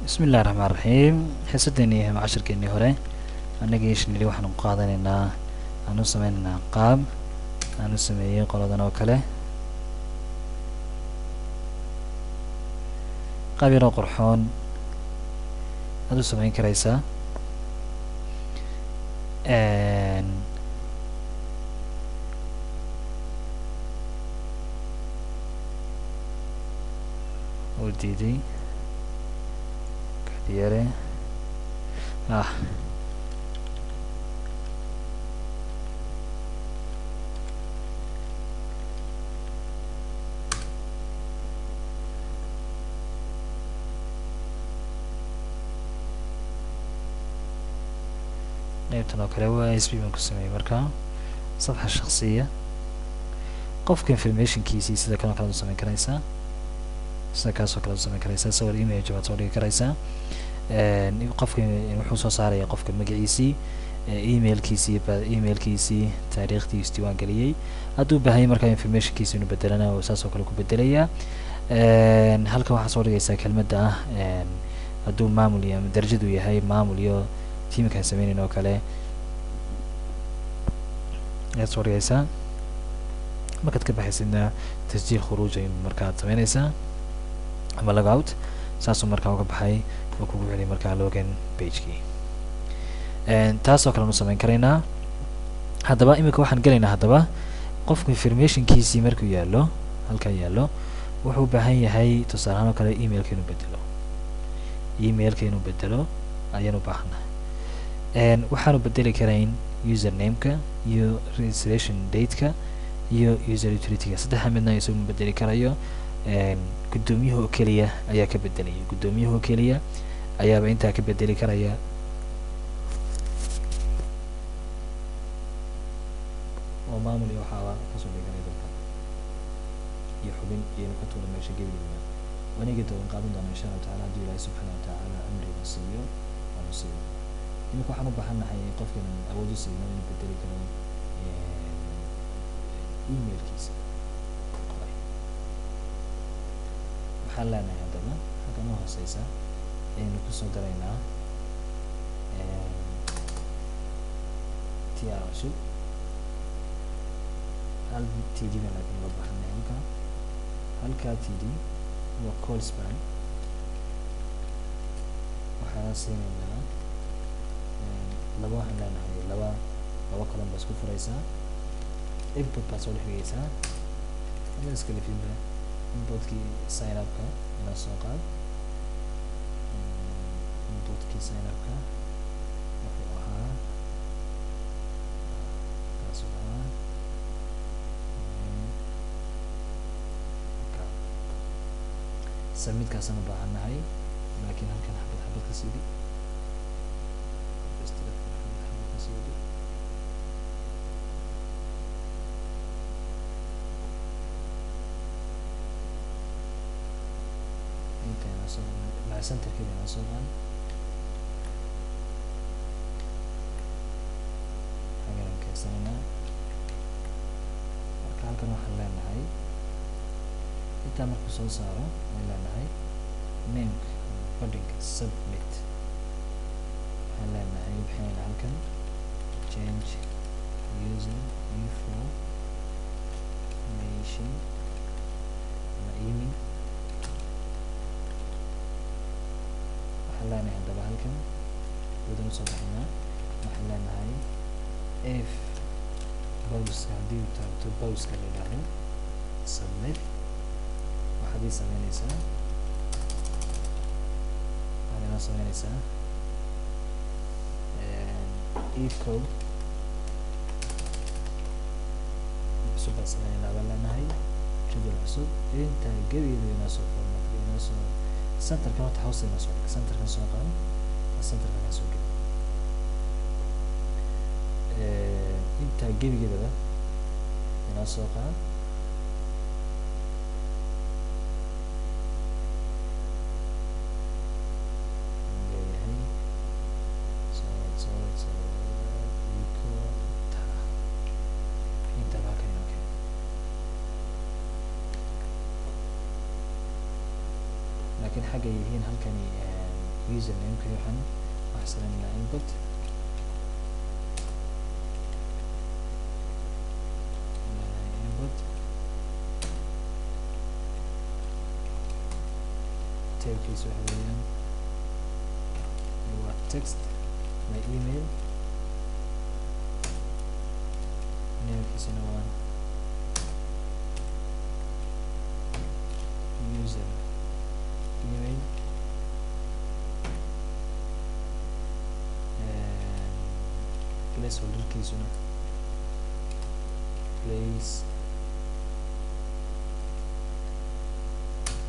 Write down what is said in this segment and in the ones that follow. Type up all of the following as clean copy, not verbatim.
Bismillahi raxmaan raxiim. Xiisadeenii ama cashirkeenii hore annagii shinili waxaanu qaadanaynaa, aan u sameynaynaa qaab aan u sameeyey qoladan oo kale, qaab yaroo qurxoon aad u sameyn karaysaa. Uu diiday kadiyare ah. Qaybtan oo kale waa s b baan ku sameeyey. Markaa safxa shaksiya qofka informationkiisii sida kan oo kale ad u sameyn karaysaa, sida kaas oo kale ad u sameyn karaysaa. Sawir image baad soo dhigi karaysaa. Qofka wuxuu soo saaraya qofka magaciisii, emailkiisii, emailkiisii, taariikhdii isdiiwaan geliyey. Hadduu baahanya markaa informationkiisi inuu bedelana saas oo kale ku bedelayaa. Halkan waxaa soo dhigaysaa kelmadda ah hadduu maamul iyo ama darajadu yahay maamul iyo tiimkaan sameyneyn oo kale ayaad soo dhigaysaa. Markaad ka baxaysidna tasjiil khuruuj ay markaad sameynaysaa ama logout, saasuu markaa uga baxay oo kugu celiy markaa login pagekii. Taas oo kale anu sameyn karaynaa. Haddaba imika waxaan gelaynaa, haddaba qofku informationkiisii markuu yaallo halkaa yaallo, wuxuu u baahan yahay tusaale ahaan oo kale emailka inuu bedelo. Emailka inuu bedelo ayaan u baahannahay. Waxaanu bedeli karayn usernameka iyo registration dateka iyo user utilityga, saddexa midna isagu ma bedeli karayo. Guddoomiyuhu oo keliya ayaa ka bedelaya, guddoomiyuhu oo keliya ayaaba intaa ka bedeli karaya. Oo maamul iyo waxaaba kasoo dhigi karaya dadka iyo xubin iyo inu ka tuuro meesha gebigeeda. Wanigi doon qaadan doona insha Allahu tacala, hadduu Ilaahay subxaana watacaala amriga siiyo waanu siiyo. Imika waxaan u baahan nahay qofkan awood u siino inuu bedeli karo emailkiisa. Waxaan leenahay haddaba halkan u hooseysa ayaynu kusoo daraynaa tr cusub, hal t d baan laakiin uga baahannahay halka. Halkaa t d waa call span. Waxaan siinaynaa laba, waxaan leenahay laba column baa isku furaysaa, input baad soo dhex dhigaysaa ama iska lifinba. Inputkii sign upka inoo soo qaad. Inputkii sign upka wuxuu ahaa kaasuu ahaa. Submitkaasaan u baahannahay, laakiin halkan xabad xabad ka sii dhig, xabad xabad ka sii dhig. Inta inoo soo maca centerkeeda inoo soo qaad, xagan keensanaynaa. Marka halkan waxaan leenahay intaa markuu soo saaro waxaan leenahay nameka badhinka submit. Waxaan leenahay bixinayna halkan change user information ama email. Waxaan leenahay haddaba halkan wadan usoo baxaynaa. Waxaan leenahay if bowska haddii uu taabto bowska la yidhaahdo submit, waxaad ii sameynaysaa, waxaad inoo sameynaysaa eco cusub baan sameynaynaa baan leenahay, jadwal cusub. Intaa gebigeedu inoo soo format, inoo soo centerkan horta hoosta inoo soo dhig, centerkan soo qaado, centerkan ka soo geli. Intaa gebigeedaba inoo soo qaad. Leeyahay soo soo soo eco ta intaba halkan inoo keen. Laakiin xaggay yihiin halkani Username-ka waxaan sameynaa input input type-kiisa waxa weeyaan waa text my email, name-kiisana waa user email, placeholder-kiisuna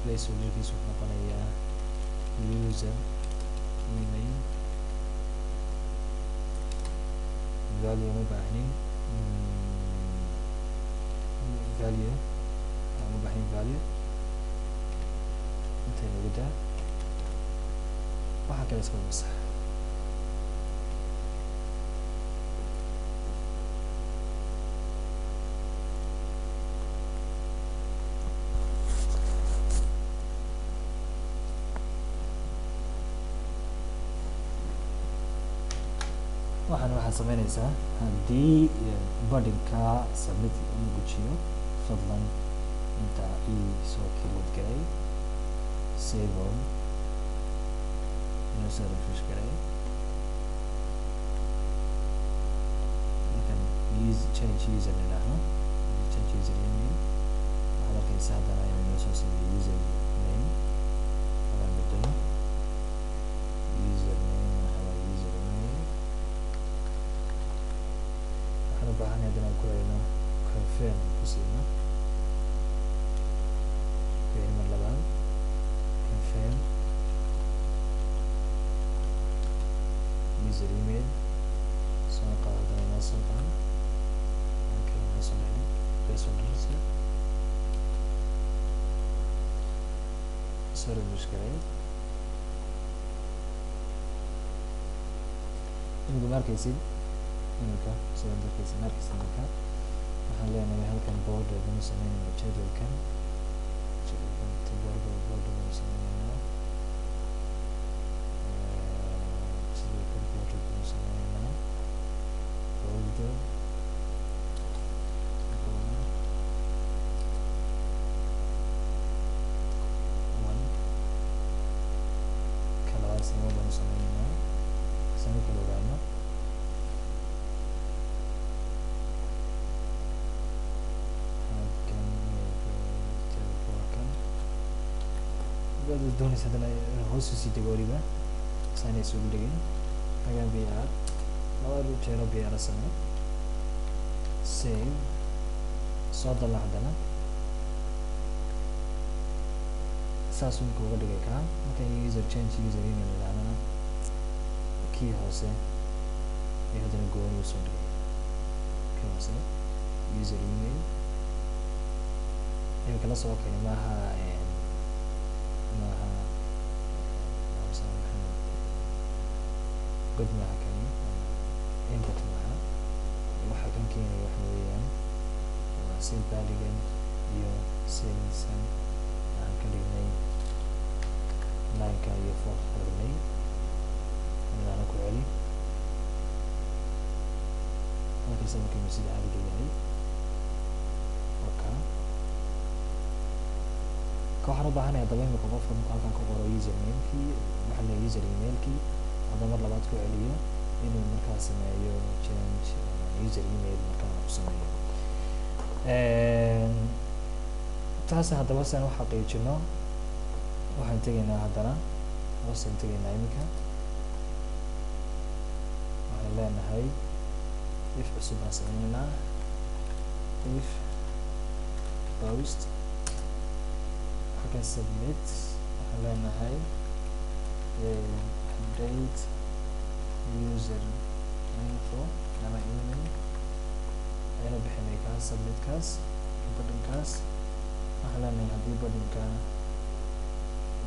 placeholder-kiisu wuxuu noqonayaa user email. Value ma baahnin, value ma baahnin, value intay nagu daa, waxaa kale iska masax. Waxaad sameynaysaa haddii button-ka submit uu gujiyo, fadlan inta ii soo create garay, save all, inoo soo refresh garay. Markan use change user nidhaahno, change user email, waxaad arkaysaa haddana inuu inoo soo sameeyo user name. Haddaan bedelo user name waxa waa user email. Waxaan u baahanay haddana aan ku celino confirm ku siino ku celin mar labaad confirm user email. Soo qaado haddana inoo soo qaado, okay, inoo soo dhexdhig placeholder-kiisa, soo refresh garay. Imika ma arkaysid, imika sidaad arkaysid ma arkaysid. Imika waxaan leenahay halkan border baynu sameynaynaa, jadwalkan border baynu sameynaynaa, jadwalkan border baynu sameynaynaa, border one ka labaad simo baynu sameynaynaa sanu kala ogaano. Haddaad doonaysa haddana hoos usii dego weliba saanay isugu dhegin hagaan br laba jeero br samee, save, soo dalla haddana saas imika uga dhigay kaa. Marka user change user email idhahdana kii hoose iyo haddana gooni usoo dhigay kii hoose user email. Imika la soo keenay maaha maaha maxamed god maaha, kani input maaha. Waxa kan keenaya waxa weeyaan waa cell padding iyo cellsan aan ka dhignay 9-ka iyo 4-ka ka dhignay. Inaana ku celi markaysa markaynu sida caadiga yahay. Okay, ka waxaan u baahanay haddaba imika qofka markuu halkan ku qoro username-kii, waxaa leeyahay user email-kii, haddaba mar labaad ku celiyo inuu markaa sameeyo change user email markaa u sameeyo taas. Haddaba si aan u xaqiijino waxaan tegaynaa haddana hoosaan tegaynaa. Iminka waxaan leenahay if cusub baan sameynaynaa, if post halkan submit, waxaan leenahay update user info ama email aynu bixinay kaas submitkaas buttonkaas. Waxaan leenahay haddii buttonka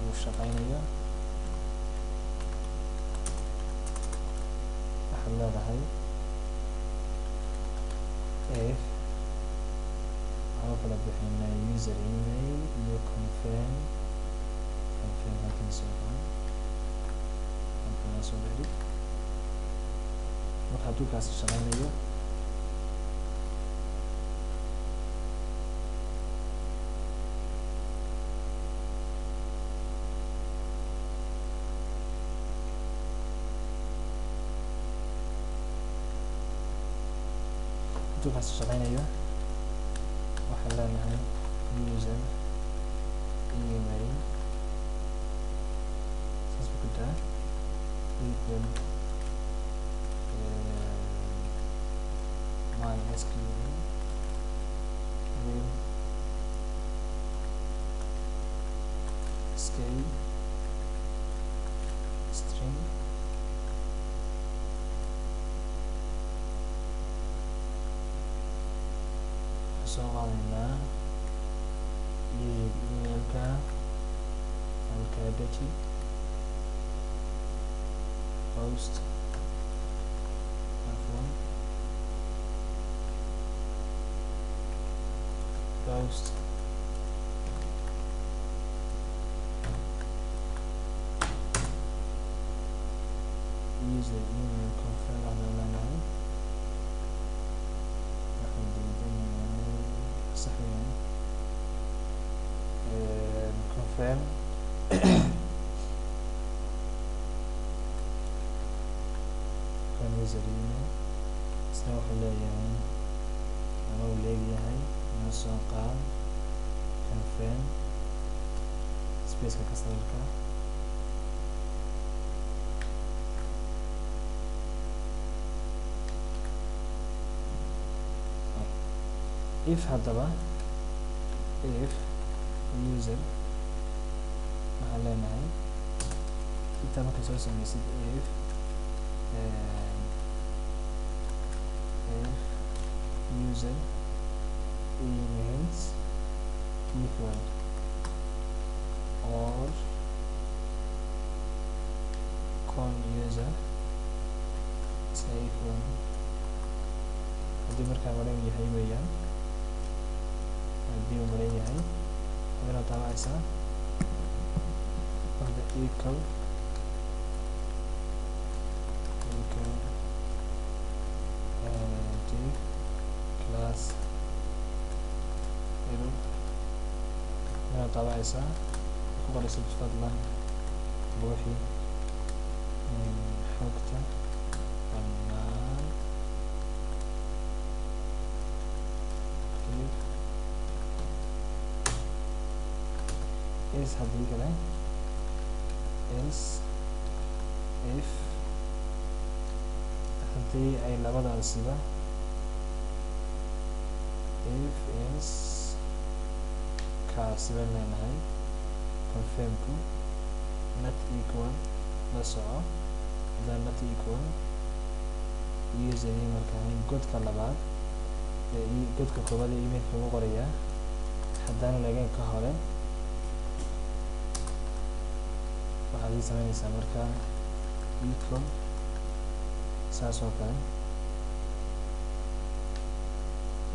uu shaqeynayo waxaad leedahay if waxaan u kala bixinay user email iyo confirm. Confirm halkan soo qaa. Hadduu kaasi shaqeynayo, hadduu kaasi shaqeynayo, waxaan leenahay user email saas buu ku daa equal mysql with scale string soo qaadaynaa user emailka halkaa deji post, afwan, post user email confirm aan leenahay. Waxaan diidan yahay, sax weeyaan, confirm kan user email isna wuxuu leeyahay ama uu leegyahay inoo soo qaad confirm spaceka kasalka. If haddaba if user waxaan leenahay intaa marka soo sameysid if user emails equal or con user isna equal, haddii markaa maran yahay weeyaan, haddii uu maran yahay waa inaad taabacaysaa of the equal equal div class error inaad taabacaysaa ku qoraysid fadlan buuxi xogta bannaan click else. Haddii kale else if haddii ay labadaasiba if else kaasiba leenahay confirmku not equal, la soco haddaan not equal user emailka ahayn, godka labaad ee godka koobaad ee emailka lagu qorayaa haddaan lagayn ka hore, waxaad ii sameynaysaa marka equal saas oo kale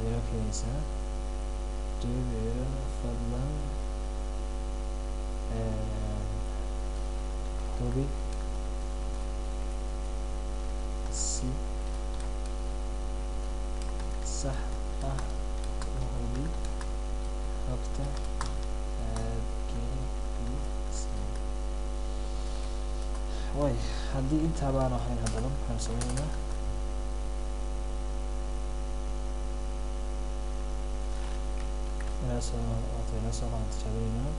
ayaa keenaysaa div fadlan hubi si sax ah u hubi xogta aad gelisay. Way haddii intaa baan ahayn haddaba maxaan sameynaynaa? Inaa soo waata inoo soo qaban tijaabineynaa.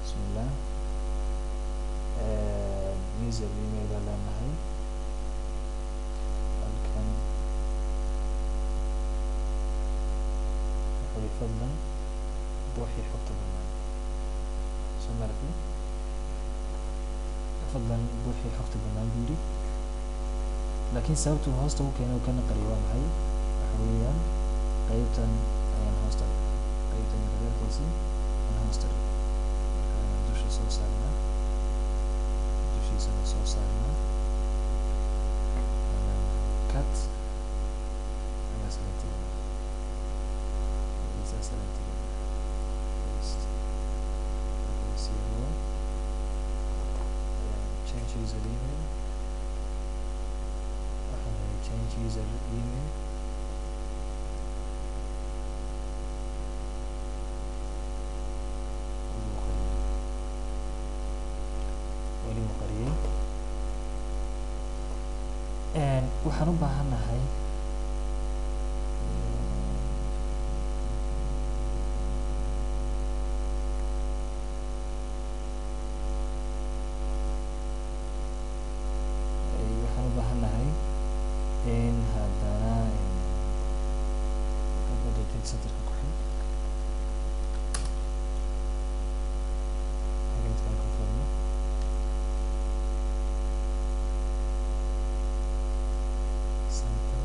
Bismillah, user email baan leenahay halkan wuxuu yidhi fadlan buuxi xogta bannaan. Soo maaragtay fadlan buuxi xogta bannaan buu yidhi, laakiin sababtuu hoosta u keenay uu kana qariyo waa maxay? Waxa weeyaan qaybtan ayaan hoosta dhigay, qaybtan markaad arkaysid ayaan hoosta dhigay. Marka dusha soo saarnaa, dushiisana soo saarnaa, cut ayaa sala teginaa, isaa sala teginaa, paste. Okay, see change user email. User email weli wuu qariyey. Waxaan u baahannahay in haddana centerka ku xig xagga mid kale ku furno. Center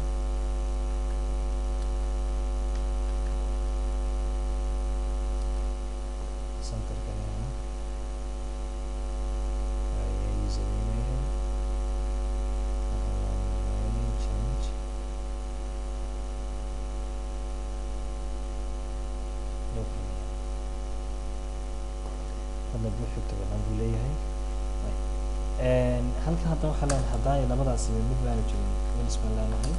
centerkani ah user email waxaan leenahay change loo keliya hadda buu xigta banaan buu leeyahay. Halkan hadda waxaa leenahay haddaay labadaasi mid baanu jirin else baan leenahay.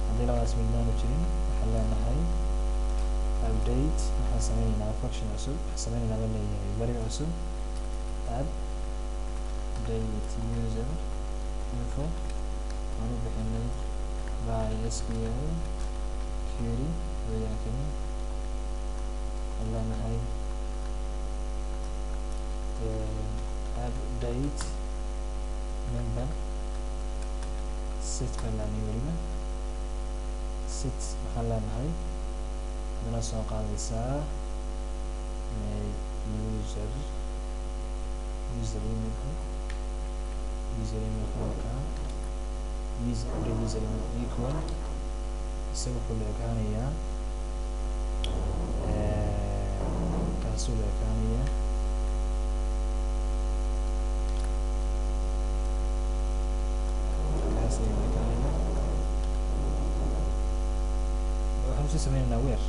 Haddii labadaasi mid baanu jirin, waxaan leenahay update. Waxaan sameyneynaa function cusub, waxaan sameyneynaa baan leeyahay bari cusub, update user info waan u bixinay by SQL query weeyaan kani. Waxaan leenahay update member set baan leenahay, weliba set waxaan leenahay hadana soo qaadaysaa user user emailka, user emailka markaa user update user email equal isaga wuxuu la ekaanayaa, kaasuu la ekaanayaa kaas ayuu la ekaanayaa. Waxaan usii sameyneynaa where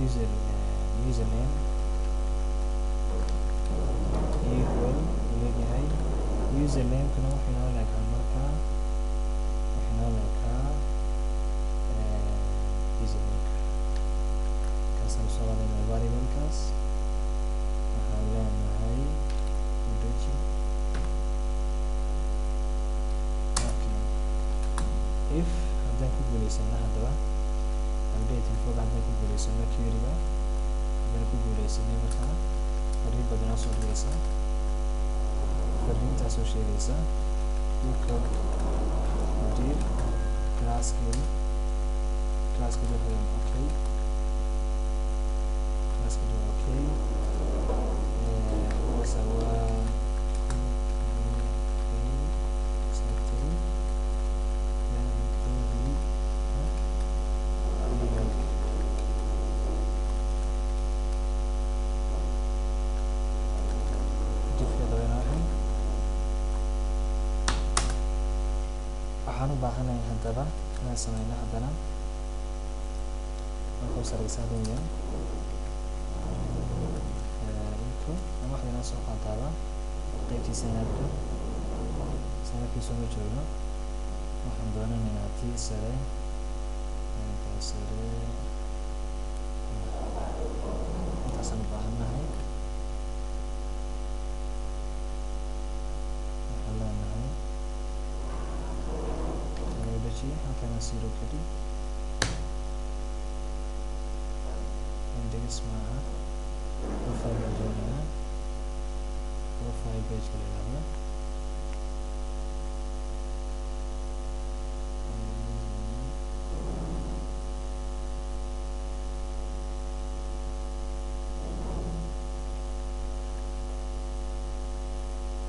user username equal uu leeyahay username-kana wuxuu inoo leekaa, markaa wuxuu inoo leekaa username-ka kaasaan soo qaadaynaa variable-kaas. Waxaan leenahay udeji. Okay, if haddaan ku guuleysano haddaba update infoga, haddaan ku guuleysano query-ga, haddaan ku guuleysanay, markaa fariin baad inoo soo dhigaysaa, fariintaasoo sheegaysa echo dir classkeedi, classkeedi waxa weeyaan okay, classkeedi waa okay wasa waa exactly email. Divka dabeenaahay waxaan u baahanahay haddaba inaan sameyno haddana marka u sareysa hadda info ama waxaad inoo soo qaadaaba qaybtii sign-upka. Sign-upkii sooma joogno, waxaan doonanaynaa tii sare, intaa sare, intaasaan u baahannahay. Waxaan leenahay deji halkana zero kadib index maaha, profile baan doonaynaa, profile page-ka la yidhaahdo.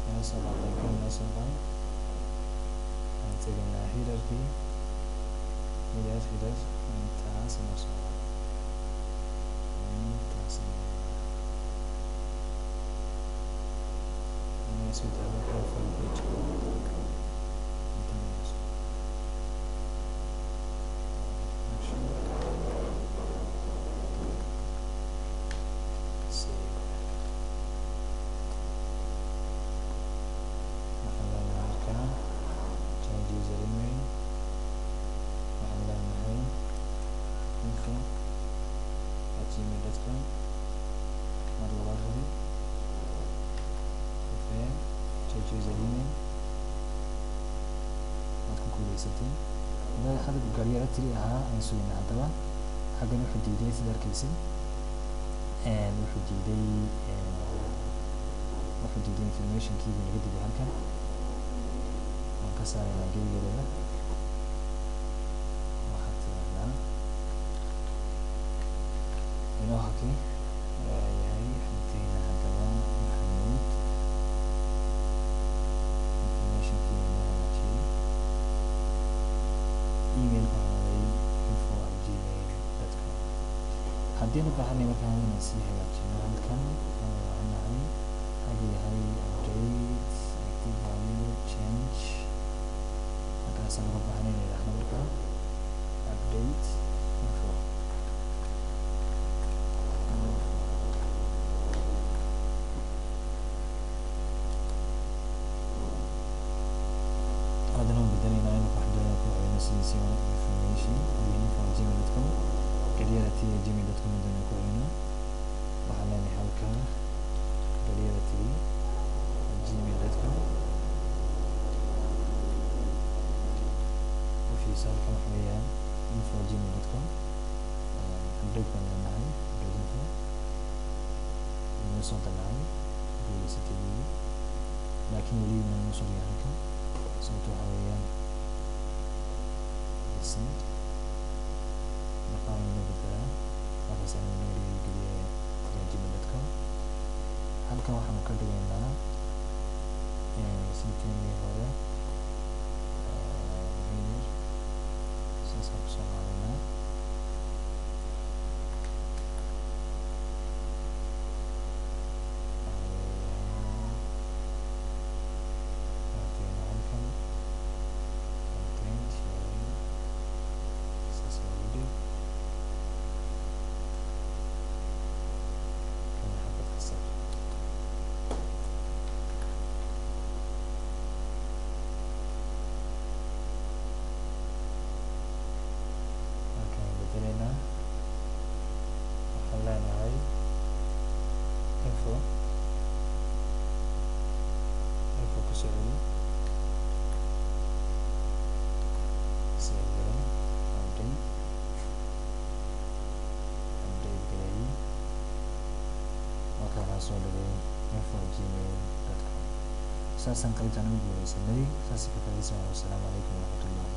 Inoo soo qaaday kan, inoo soo qaad. Waxaan tegaynaa headerkii, header header intaas inoo soo qaad, intaas inoo soo taabo profile page intaan inoo soo action save. Choose email, waad ku guuleysatay. Hadda garyara tiri ahaa aan sugayna. Haddaba xaggan wuxuu diiday, sida arkaysid, wuxuu diiday, wuxuu diiday informationkii buu naga diiday. Halkan waan ka saaraynaa gebigeedaba. Waxaad tiraahdaa inoo haki yahay. Waxaan tegaynaa haddaba Maxamuud, informationkii inoo hagaajiyey. Emailka waxaa noqday info@gmail.com. Haddii u baahanay markaa inaan sii hagaajino, halkan waxaan baahannahay xagga yahay update active value change. Halkaasaan uga baahanay inaan idhaahno markaa update info. Haddana waan bedelaynaa. Imika waxaan doonaya ku celino sidiisii hore, information info@gmail.com, garyara@gmail.com doonaya ku celino. Waxaan leenahay halkaa garyara@gmail.com. U fiirso, halkan waxa weeyaan info@gmail.com. Update baan leenahay, update info. Inoo soo dalacay, guuleysatay buuli, laakiin weli inoo soo dhigay halkan. Sababta waxa weeyaan send markaa waa inoo bedelaa. Markaas aynu inaga dhigay geliye @gmail.com. Halkan waxaanu ka dhigaynaa sidii hore behavior, saasaan kusoo qaadanaa. Waxaan tegaynaa halkan content sharing, saas noogu dhig. Kana xabad ka saar. Halkan bedelaynaa, waxaan leenahay info, info kusoo celi, save garay, update, update gareeyey. Halkan waxaa soo dhigay info@gmail.com. Saasaan qaybtaan ugu guuleysanay. Saas ka faa'iidaysan. Wassalaamu calaykum waraxmatullahi.